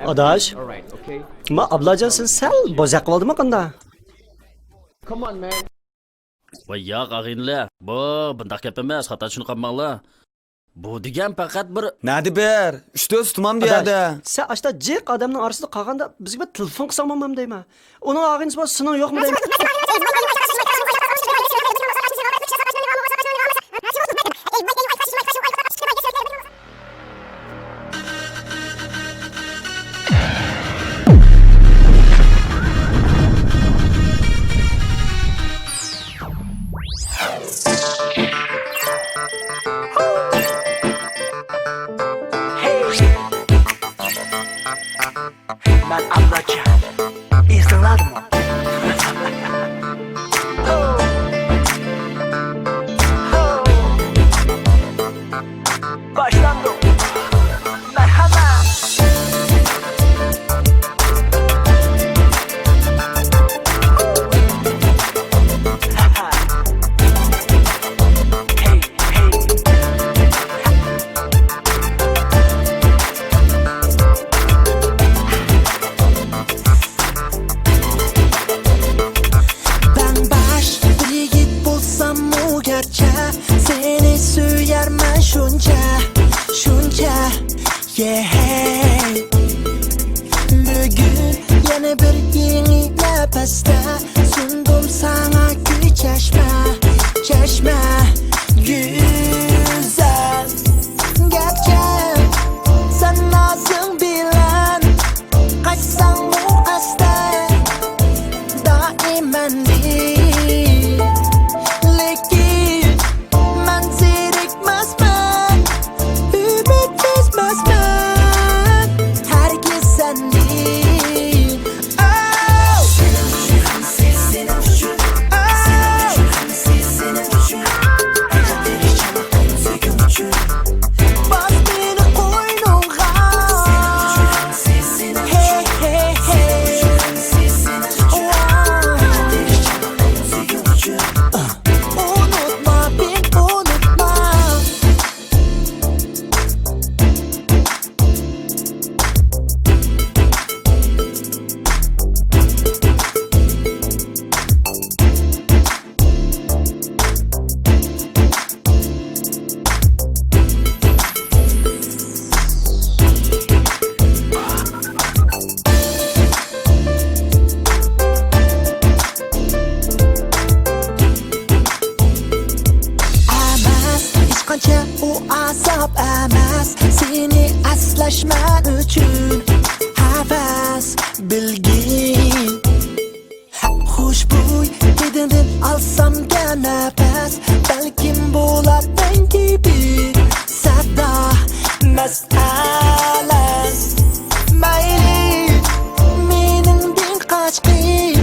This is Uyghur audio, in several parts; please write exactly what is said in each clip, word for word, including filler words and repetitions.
ئاداش، ما ئابلاجان سېنى سەل بوزەك قىلىۋالدىمۇ قانداق؟ ۋاي ياق، ئاغىنىلەر، بۇ بۇنداق گەپ ئەمەس، خاتا چۈشىنىپ قالماڭلار. بۇ دېگەن پەقەت بىر نەدە بىر ئۈچ تۆت تۇمان بۇ ئاداش، يەردە. سەن ئاشتا جىق ئادەمنىڭ ئارىسىدا قالغاندا بىزگە بىر تېلېفون قىلساڭمۇ دەيمەن. ئۇنىڭ ئاغىنىسى بار، سېنىڭ يوقمۇ دەيمەن. مەن ئابلاجان، ئېسىڭلاردىمۇ؟ باشلاندۇق. مەرھەمەت. داڭباش بىر يىگىت بولساممۇ گەرچە، سېنى سۆيەرمەن شۇنچە، شۇنچە، yeah. بۈگۈن يەنە بىر يېڭى نەپەستە، سۇندۇم ساڭا گۈل چەشمە، چەشمە، گۈزەل. گەرچە سەن نازىڭ بىلەن قاچساڭمۇ ئەستە، دائىم مەندىن. لېكىن مەن زېرىكمەسمەن، ئۈمىد ئۈزمەسمەن ھەرگىز سەندىن. ئەمەس، ھېچقانچە ئۇ ئازاب ئەمەس، سېنى ئەسلەش مەن ئۈچۈن ھەۋەس، بىلگىن. خۇشبۇي ھىدىڭدىن ئالسامكەن نەپەس، بەلكىم بولار مەڭگۈ بىر سەدا مەسئەلە. مەيلى، مېنىڭدىن قاچقىن،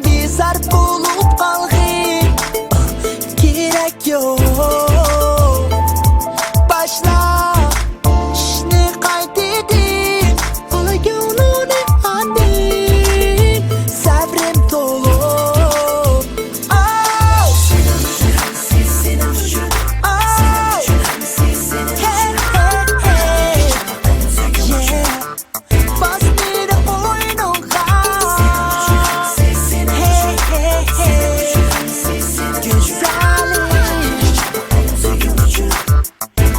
بىزار بولۇپ قالغىن، كېرەك يوق. باشلا ئىشنى قايتىدىن، ئۇلا كۆڭلۈڭنى ئاندىن، سەبرىم تولۇپ. ئاو! ئاو! ھەي، ھەي، ھەي. Yeah. باس مېنى ئوينۇڭغا. ھەي، ھەي، ھەي. گۈزەللىك.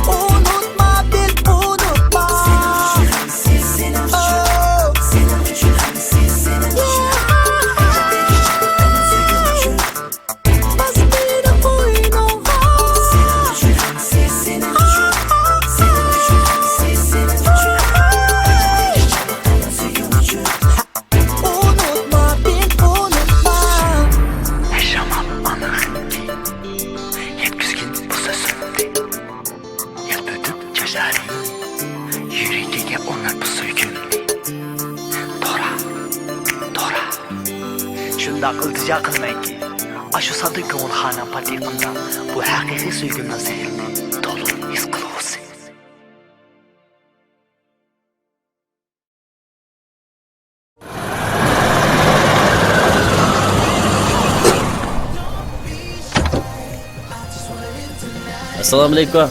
ئۇنتۇما، بىل، ئۇنتۇما. Oh. Yeah. باس مېنى ئوينۇڭغا. ئۇنتۇما، بىل، ئۇنتۇما. ھەي شامال، ئانا خېتى يەتكۈزگىن بۇ سۆزۈمنى. يەلپۈتۈپ چاچلىرىم، يۈرىكىگە ئورنات بۇ سۆيگۈمنى. تورا، تورا. شۇنداق ئىلتىجا قىلىمەنكى، ئاشۇ ساددا كۆڭۈل خانىڭ پاتېقىمدا بۇ ھەقىقىي سۆيگۈمنىڭ سېھرىنى تولۇق ھېس قىلغۇسى. ئەسسالامۇئەلەيكۇم.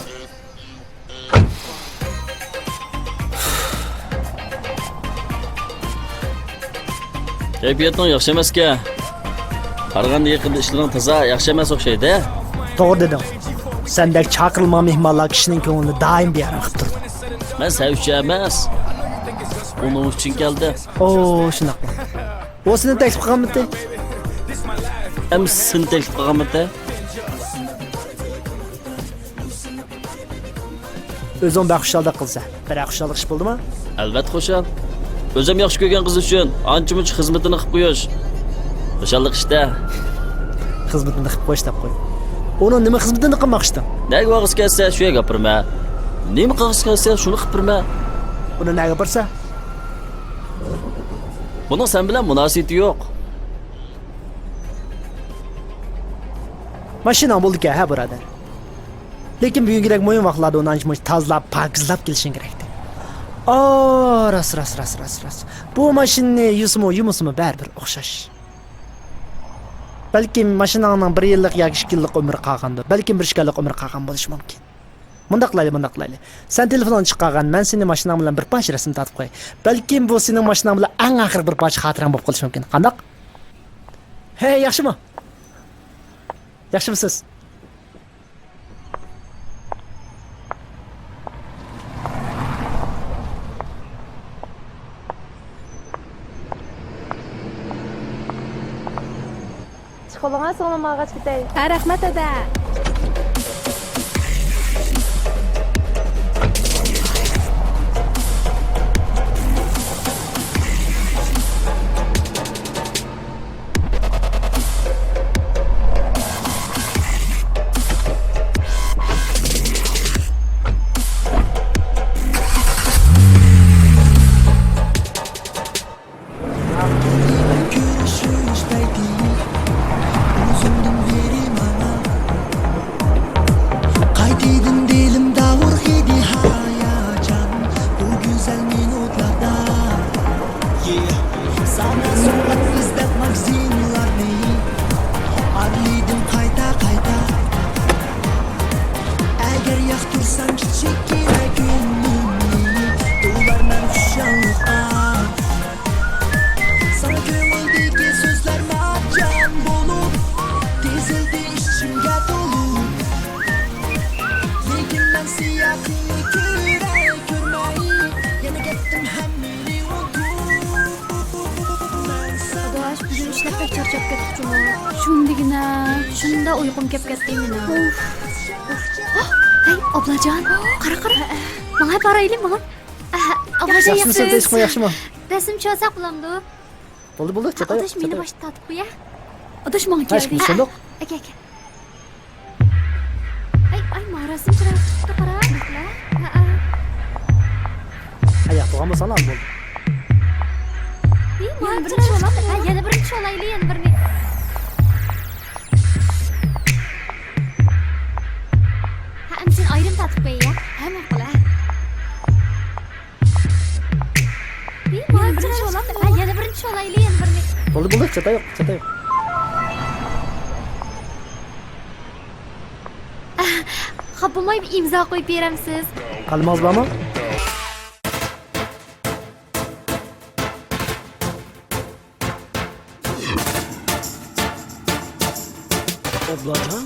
كەيپىياتىڭ ياخشى ئەمەسكەن. قارىغاندا يېقىندا ئىشلىرىڭ تازا ياخشى ئەمەس ئوخشايدۇ. توغرا دېدىڭ. سەندەك چاقىرىلمىغان مېھمانلار كىشىنىڭ كۆڭلىنى دائىم بىئارام قىلىپ تۇرىدۇ. مەن سەن ئۈچۈن ئەمەس، ئۇنىڭ ئۈچۈن كەلدىم. ئو، شۇنداقمۇ؟ ئۇ سېنى تەكلىپ قىلغانمىدى؟ ئەمىسە سېنى تەكلىپ قىلغانمىدى؟ ئۆزۈڭ بەك خۇشالدەك قىلىسەن. بىرەر خۇشاللىق ئىش بولدىمۇ؟ ئەلۋەتتە خۇشال. ئۆزۈم ياخشى كۆرگەن قىز ئۈچۈن ئانچە-مۇنچە خىزمىتىنى قىلىپ قويۇش خۇشاللىق ئىش-دە. خىزمىتىنى قىلىپ قويۇش دەپ قوي. ئۇنىڭ نېمە خىزمىتىنى قىلماقچىدىڭ؟ نەگە بارغۇسى كەلسە، شۇ يەرگە ئاپىرىمەن. نېمە قىلغۇسى كەلسە، شۇنى قىلىپ بېرىمەن. ئۇنى نەگە ئاپارسا؟ بۇنىڭ سەن بىلەن مۇناسىۋىتى يوق. ماشىناڭ بولىدىكەن، ھە، بۇرادەر. لېكىن بۈگۈنكىدەك مۇھىم ۋاقىتلاردا ئۇنى ئانچە-مۇنچە تازىلاپ، پاكىزلاپ كېلىشىڭ كېرەكتى. ئا، راست، راست، راست، راست، راست. بۇ ماشىنىنى يۇسىمۇ، يۇمىسىمۇ بەرىبىر ئوخشاش. بەلكىم ماشىناڭنىڭ بىر يىللىق ياكى ئىككى يىللىق ئۆمرى قالغاندۇ، بەلكىم بىر ئىككى ئايلىق ئۆمرى قالغان بولۇشى مۇمكىن. مۇنداق قىلايلى، مۇنداق قىلايلى. سەن تېلېفونۇڭنى چىقارغىن، مەن سېنى ماشىناڭ بىلەن بىر پارچە رەسىم تارتىپ قوياي. بەلكىم بۇ سېنىڭ ماشىناڭ بىلەن ئەڭ ئاخىرقى بىر پارچە خاتىرەڭ بولۇپ قېلىشى مۇمكىن. قانداق؟ ھەي، ياخشىمۇ؟ ياخشىمۇسىز؟ ئىشقىلىڭا سىڭلىم، ئالغاچ كېتەي. ھە، رەھمەت، دادا. كۆرۈشۈش پەيتى ئۆزۈڭدىن بېرى ماڭا. قايتىدىن دىلىمدا ئۇرغىدى ھاياجان بۇ گۈزەل مىنۇتلاردا. ساڭا سوۋغات ئىزدەپ ماگىزىنلارنى ئارىلىدىم قايتا قايتا. ئەگەر ياقتۇرساڭ كىچىككىنە كۆڭلۈمنى، تولارمەن خۇشاللىققا. ساڭا كۆڭۈلدىكى سۆزلەر مارجان بولۇپ تىزىلدى ئىچىمگە تولۇپ. لېكىن مەن سىياقىڭنى كۆرەي كۆرمەي، يەنە كەتتىم ھەممىنى ئۇنتۇپ. ئاداش، بۈگۈن ئىشلەپ بەك چارچاپ كەتتۇق جۇمۇ. شۇندىگىنە، شۇنداق ئۇيقۇم كەپ كەتتى مېنىڭ. ئۇف. ھەي، ئابلاجان، قارا، قارا. ماڭا بارايلى، ماڭا. ئابلاجان، ياخشىمۇ، ياخشىمۇ؟ رەسىم چۈشۈرسەك بولامدۇ؟ بولدى، بولدى، چاتايوق. ئاداش، مېنى باشتا تارتىپ قويە. ئاداش، ماڭا كەلدى. ئاكا، ئاكا. ئاي، ئاي، ماراسىم چىرايلىق چىقىپتۇ، قارا. ھەئە. ھە، ياقتۇرغان بولساڭلار بولدى. ئى، مارا چىرايلىق چىقىپتۇ. ھە، يەنە بىرنى چولايلى، يەنە بىرنى. ھە، ئەمدى سېنى ئايرىم تارتىپ قوياي، ھە؟ ھە، ماقۇل، ھە. ئى، مارا چىرايلىق چىقىپتۇ. ھە، يەنە بىرنى چولايلى، يەنە بىرنى. بولدى، بولدى، چاتايوق، چاتايوق. خاپا بولماي بىر ئىمزا قويۇپ بېرەمسىز؟ قەلىمىڭىز بارمۇ؟ ئوبلاجان.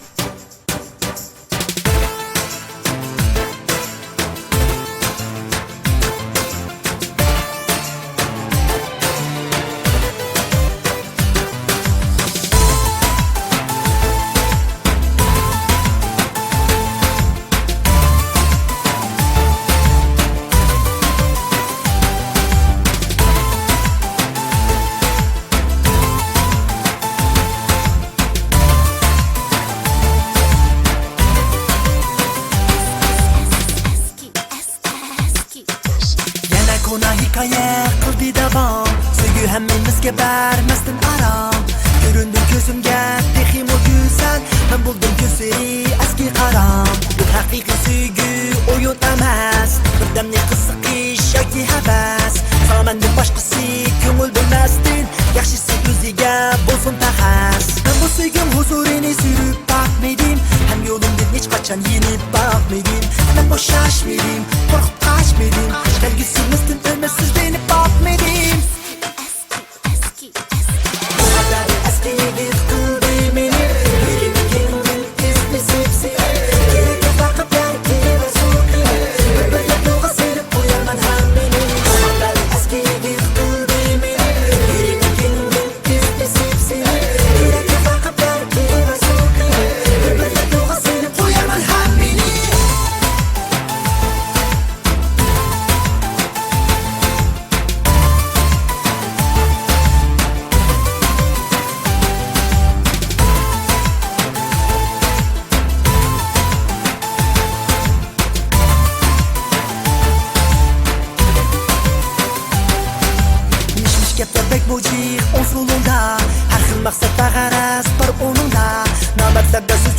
يەنە كونا ھېكايە قىلدى داۋام، سۆيگۈ ھەممىمىزگە بەرمەستىن ئارام. كۆرۈندۈڭ كۆزۈمگە تېخىمۇ گۈزەل، مەن بولدۇم كۆزلىرى ئەسكى قارام. بۇ ھەقىقىي سۆيگۈ ئويۇن ئەمەس، بىردەملىك قىزىقىش ياكى ھەۋەس. ساڭا مەندىن باشقىسى كۆڭۈل بۆلمەستىن، ياخشىسى ئۆزىگە بولسۇن پەخەس. مەن بۇ سۆيگۈم ھۇزۇرىنى سۈرۈپ باقمىدىم، ھەم يولۇمدىن ھېچقاچان يېنىپ باقمىدىم. مەن بوشاشمىدىم، قورقۇپ قاچمىدىم، كەلگۈسىمىزدىن ئۈمىدسىزلىنىپ باقمىدىم. ئەسكى، ئەسكى، ئەسكى.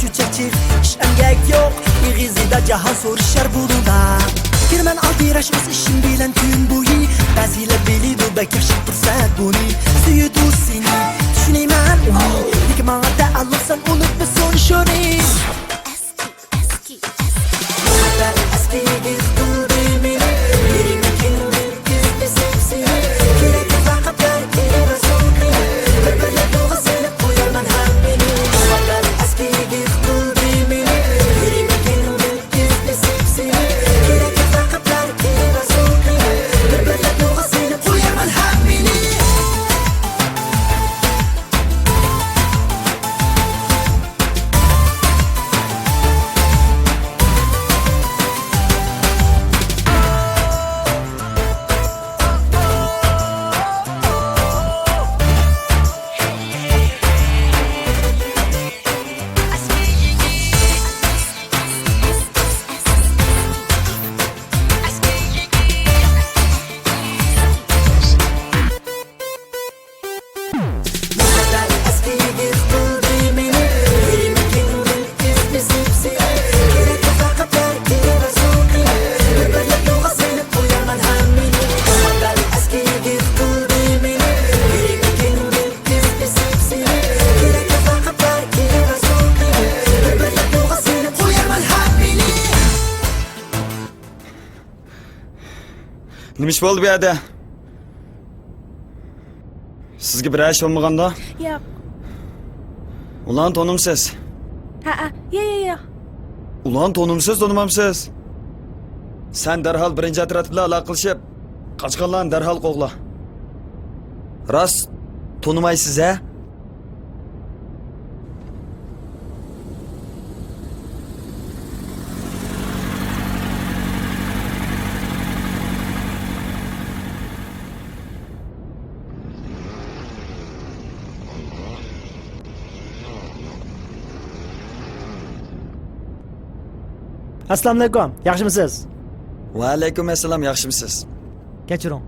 شۇ چەك چىغىش ئەمگەك يوق، ئېغىزىدا جاھان سورىشار بۇنىڭدا. كىرىمەن ئالدىراش ئۆز ئىشىم بىلەن كۈن بويى، بەزىلەر بىلىدۇ بەك ياخشى پۇرسەت بۇنى. سۆيىدۇ سېنى، چۈشىنىمەن ئۇنى، لېكىن ماڭا تەئەللۇقسەن ئۇنتۇمىسۇن شۇنى. مۇھەببەت ئەسكى يىگىت قىلدى مېنى، يۈرىمەن كەينىڭدىن ئىزدىسەم سېنى. كېرەكلىك لەقەملەر كېلىۋەرسۇن قېنى، بىر-بىرلەپ يولغا سېلىپ قويارمەن ھەممىنى. مۇھەببەت ئەسكى يىگىت قىلدى مېنى، يۈرىمەن كەينىڭدىن ئىزدىسەم سېنى. كېرەكلىك لەقەملەر كېلىۋەرسۇن قېنى، بىر-بىرلەپ يولغا سېلىپ قويارمەن ھەممىنى. نېمە ئىش بولدى بۇ يەردە؟ سىزگە بىرەر ئىش بولمىغاندا؟ ياق. ئۇلارنى تونۇمسىز؟ ھەئە، يا، يا، يا. ئۇلارنى تونۇمسىز، تونۇمامسىز؟ سەن دەرھال بىرىنچى ئەترەت بىلەن ئالاقىلىشىپ، قاچقانلارنى دەرھال قوغلا. راست تونۇمايسىز، ھە؟ ئەسسالامۇئەلەيكۇم، ياخشىمۇسىز؟ ۋەئەلەيكۇم ئەسسالام، ياخشىمۇسىز؟ كەچۈرۈڭ.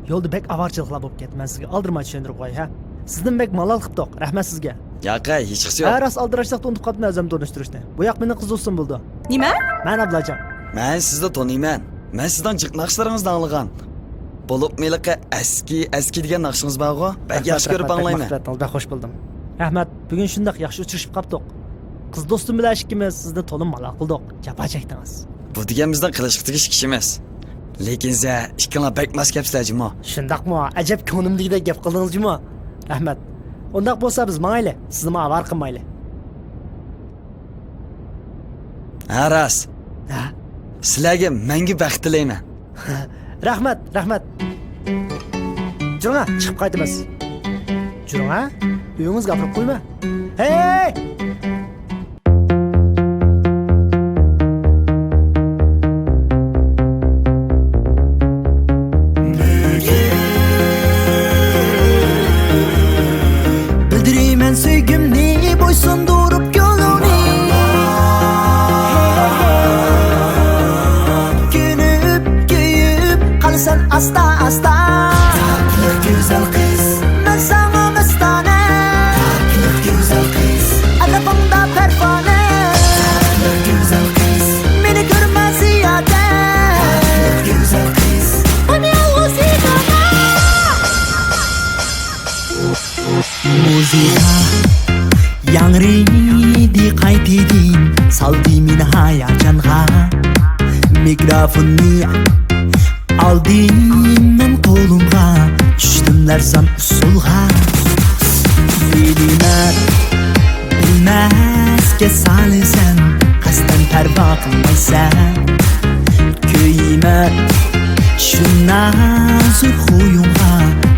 يولدا بەك ئاۋارىچىلىقلار بولۇپ كەتتى. مەن سىزگە ئالدىرىماي چۈشەندۈرۈپ قوياي، ھە؟ سىزدىن بەك مالال قىپتۇق. رەھمەت سىزگە. ياقەي، ھېچقىسى يوق. ھە، راست ئالدىراشلىقتا ئۇنتۇپ قاپتىمەن ئۆزۈمنى تونۇشتۇرۇشنى. بۇ ياق مېنىڭ قىز دوستۇم بولىدۇ. نېمە؟ مەن ئابلاجان. مەن سىزنى تونۇيمەن. مەن سىزنىڭ جىق ناخشىلىرىڭىزنى ئاڭلىغان. بولۇپمۇ ھېلىقى ئەسكى، ئەسكى دېگەن ناخشىڭىز بارغۇ؟ بەك رەھمەت، ياخشى كۆرۈپ رەھمەت، بەك ئاڭلايمەن. ماقۇل ئەتتىڭىز، بەك خوش بولدۇم. رەھمەت، بۈگۈن شۇنداق ياخشى ئۇچرىشىپ قاپتۇق. قىز دوستۇم بىلەن ئىككىمىز سىزنى تولىمۇ مالال قىلدۇق. جاپا چەكتىڭىز. بۇ دېگەن بىزنىڭ قىلىشقا تېگىشلىك ئىشىمىز. لېكىن سىلەر ئىككىڭلار بەك ماس گەپسىلەر جۇمۇ. شۇنداقمۇ؟ ئەجەب كۆڭلۈمدىكىدەك گەپ قىلدىڭىز جۇمۇ. رەھمەت. ئۇنداق بولسا بىز ماڭايلى، سىزنىمۇ ئاۋارە قىلمايلى. ھە، راست. ھە؟ سىلەرگە مەڭگۈ بەخت تىلەيمەن. رەھمەت، رەھمەت. جۈرۈڭە، چىقىپ قايتىمىز. جۈرۈڭە، ئۆيىڭىزگە ئاپىرىپ قويما. ھەي! بىلدۈرىمەن سۆيگۈمنى بويسۇندۇرۇپ كۆڭلۈڭنى. كۆنۈپ، كۆيۈپ قالىسەن ئاستا-ئاستا. تاتلىق گۈزەل قىز. مەن ساڭا مەستانە. تاتلىق گۈزەل قىز. ئەتراپىڭدا پەرۋانە. تاتلىق گۈزەل قىز. مېنى كۆرمە زىيادە. تاتلىق گۈزەل قىز. مەن يالغۇز يېتىمە. مۇزىكا ياڭرىدى قايتىدىن، سالدى مېنى ھاياجانغا. مىكروفوننى ئالدىم مەن قولۇمغا، چۈشتۈم لەرزان ئۇسسۇلغا. بىلىمەن، بىلمەسكە سالىسەن، قەستەن پەرۋا قىلمايسەن. كۆيىمەن شۇ نازۇك خۇيۇڭغا،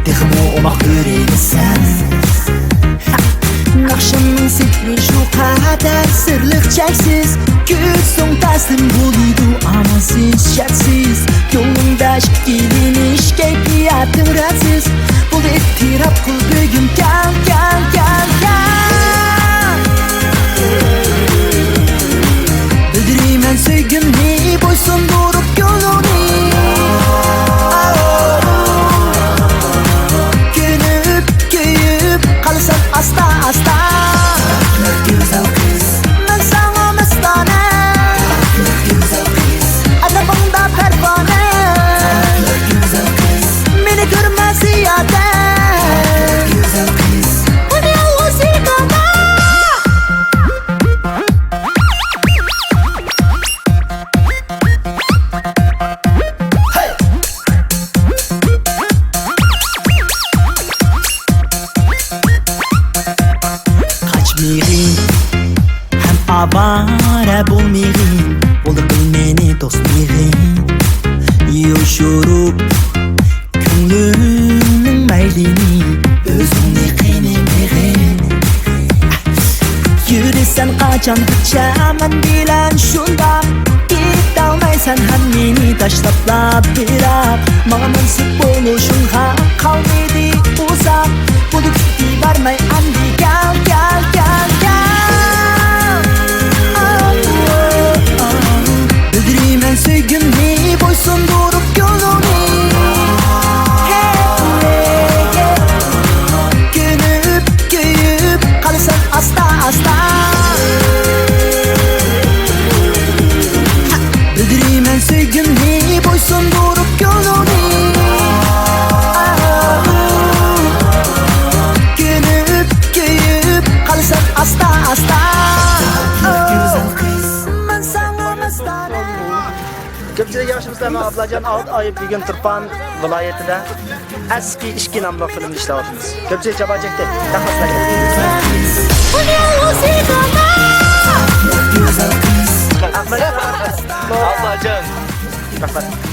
تېخىمۇ ئوماق ئۆرۈلىسەن. ناخشامنىڭ سېھرى شۇ قەدەر سىرلىق چەكسىز، كۆزۈڭ تەسلىم بولىدۇ ئامالسىز شەرتسىز. كۆڭلۈڭدە ئىككىلىنىش كەيپىياتىڭ رەتسىز، بولدى ئېتىراپ قىل بۈگۈن، كەل، كەل، كەل، كەل. بىلدۈرىمەن سۆيگۈمنى بويسۇندۇرۇپ كۆڭلۈڭنى. كۆنۈپ، كۆيۈپ قالىسەن ئاستا-ئاستا. گۈزەل قىز. مەن بارا بولمىغىن، بولدى قىل مېنى توسمىغىن. يوشۇرۇپ كۆڭلۈمنىڭ مەيلىنى، ئۆزۈڭنى قىينىمىغىن. يۈرىسەن قاچانغىچە مەن بىلەن شۇنداق؟ كېتەلمەيسەن ھەممىنى تاشلاپلا بىراق، ماڭا مەنسۇپ بولۇشۇڭغا قالمىدى ئۇزاق. بولدى كۈتۈۋەرمەي ئەمدى كەل، كەل، كەل، كەل. بىلدۈرىمەن سۆيگۈمنى بويسۇندۇرۇپ كۆڭلۈڭنى. كۆيۈپ، كۆيۈپ قالىسەن ئاستا، ئاستا. بىلدۈرىمەن سۆيگۈمنى بويسۇندۇرۇپ كۆڭلۈڭنى. كۆيۈپ، كۆيۈپ قالىسەن ئاستا، ئاستا. مەن ساڭا مەستانە. كۆپچىلىك ياخشىمۇسىلەر؟ مەن ئابلاجان ئالتە ئاي بۈگۈن تۇرپان ۋىلايىتىدە ئەسكى ئىككى ناملىق فىلىمدا ئىشلەۋاتىمىز. كۆپچىلىك جاپا چەكتى. رەھمەت سىلەرگە. ئابلاجان. رەھمەت.